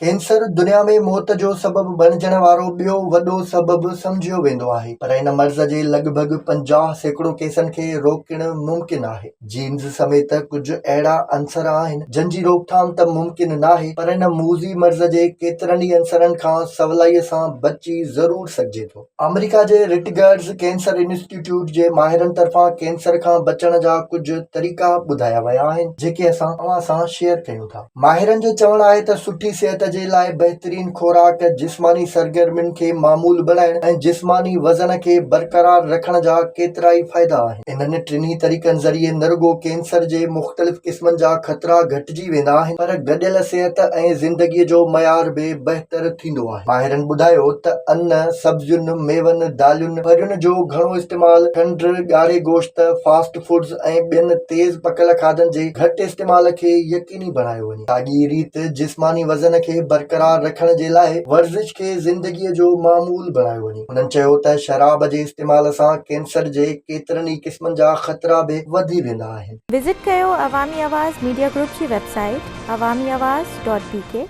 Cancer دنيا ۾ موت جو سبب بڻجڻ وارو ٻيو وڏو سبب سمجهيو ويندو آهي پر ان مرض جي لڳ ڀڳ 50% ڪيسن کي روڪڻ ممڪن آهي. جينز سميت ڪجهه اهڙا عنصر آهن جن جي روڪٿام ته ممڪن ناهي پر ان موذي مرض جي ڪيترن ئي عنصرن کان سولائي سان بچي ضرور سگهجي ٿو. آمريڪا جي رٽگرز ڪينسر انسٽيٽيوٽ جي ماهرن طرفان ڪينسر کان بچڻ جا ڪجهه طريقا ٻڌايا ويا آهن جيڪي اسان اوهان سان شيئر ڪيون ٿا. ماهرن جو چوڻ آهي ته سٺي صحت جي لاء بهترين خوراڪ، جسماني سرگرمين کي معمول بڻائڻ ۽ جسماني وزن کي برقرار رکڻ جا ڪيترائي فائدا آهن. انهن ٽنهي طريقن ذريعي نه رڳو ڪينسر جي مختلف قسمن جا خطرا گهٽجي ويندا آهن پر گڏيل صحت ۽ زندگي جو معيار به بهتر ٿيندو آهي. ماهرن ٻڌايو ته ان، سبزين، ميون، دالين، ڦرين جو گهڻو استعمال، کنڊ، ڳاڙهي گوشت، فاسٽ فوڊز ۽ ٻين تيز پڪل کاڌن جي گهٽ استعمال کي يقيني بڻايو وڃي. ساڳي ريت جسماني وزن کي برقرار رکڻ جي لاء ورزش کي زندگي جو معمول بڻايو وڃي. هنن چيو ته شراب جي استعمال سان ڪينسر جي ڪيترن ئي قسمن جا خطرا به وڌي ويندا آهن. وزٽ ڪيو عوامي آواز ميڊيا گروپ جي website Awami Awaz dot B K.